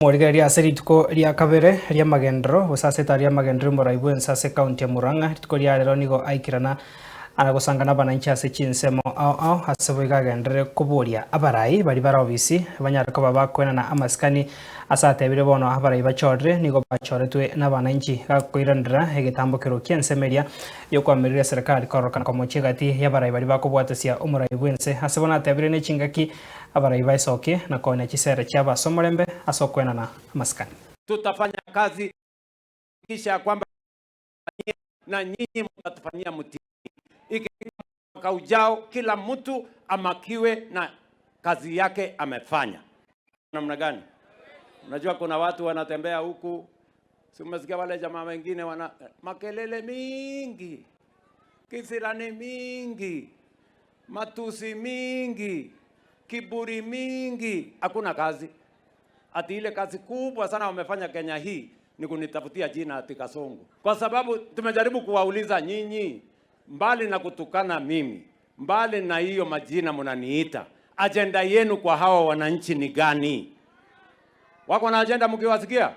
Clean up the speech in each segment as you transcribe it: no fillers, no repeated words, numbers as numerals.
Morigereria ase rituko ria kabere ria magendero gose ase etari ya magendero morai bwense ase ekaunti ya Murang'a rituko ria rero nigo aikirana ana gosangana abananchi ase chinsemo ao ao ase boigo agenderere koboria abarai baria bare obisi banyare koba bakoenana amasikani ase atebire bono abarai bachorire nigo bachoretwe na abananchi gakoiranera egetambokero kia ensemo eria yokoamerera eserekari kororokana komochia egati ya abarai baria bakobwatesia omorai bwense ase bono atebire na echingaki abarai baesokie na konya chisere chia abasomorembe ase okoenana amasikani. Tutafanya kazi kisha ya kwamba na nyinyi mtatufanyia mtihani. Ikifika mwaka ujao, kila mtu amakiwe na kazi yake amefanya namna gani. Unajua kuna watu wanatembea huku, si umesikia wale jamaa wengine wana makelele mingi, kisirani mingi, matusi mingi, kiburi mingi, hakuna kazi. Ati ile kazi kubwa sana wamefanya Kenya hii ni kunitafutia jina ati Kasongo, kwa sababu tumejaribu kuwauliza nyinyi, mbali na kutukana mimi, mbali na hiyo majina mnaniita, ajenda yenu kwa hawa wananchi ni gani? Wako na ajenda mkiwasikia?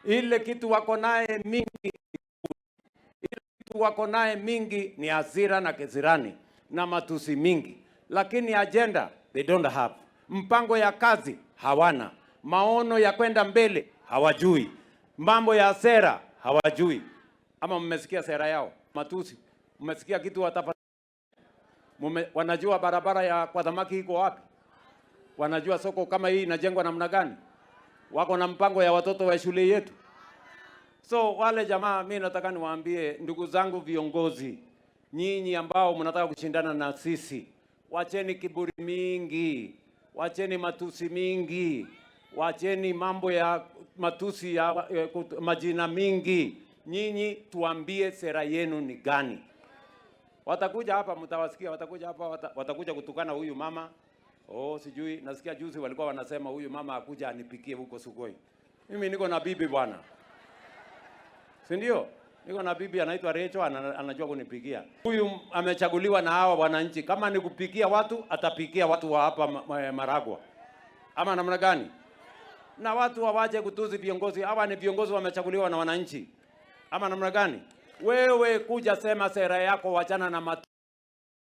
Ile kitu wako naye mingi, ile kitu wako naye mingi ni hasira na kisirani na matusi mingi, lakini ajenda they don't have. Mpango ya kazi hawana, maono ya kwenda mbele hawajui, mambo ya sera hawajui. Ama mmesikia sera yao matusi? Mmesikia kitu watapa? Wanajua barabara ya kwa Thamaki iko wapi? Wanajua soko kama hii inajengwa namna gani? Wako na mpango ya watoto wa shule yetu? So wale jamaa, mi nataka niwaambie ndugu zangu viongozi, nyinyi ambao mnataka kushindana na sisi, wacheni kiburi mingi, wacheni matusi mingi, wacheni mambo ya matusi ya majina mingi. Nyinyi tuambie sera yenu ni gani? Watakuja hapa, mtawasikia, watakuja hapa, watakuja kutukana huyu mama. Oh, sijui, nasikia juzi walikuwa wanasema huyu mama akuja anipikie huko Sugoi. Mimi niko na bibi bwana, si ndio? Niko na bibi anaitwa Rachel, anajua kunipikia. Huyu amechaguliwa na hawa wananchi, kama ni kupikia watu atapikia watu wa hapa Maragwa, ama namna gani? Na watu wawache kutuzi viongozi. Hawa ni viongozi wamechaguliwa na wananchi, ama namna gani? Wewe kuja sema sera yako, wachana na matu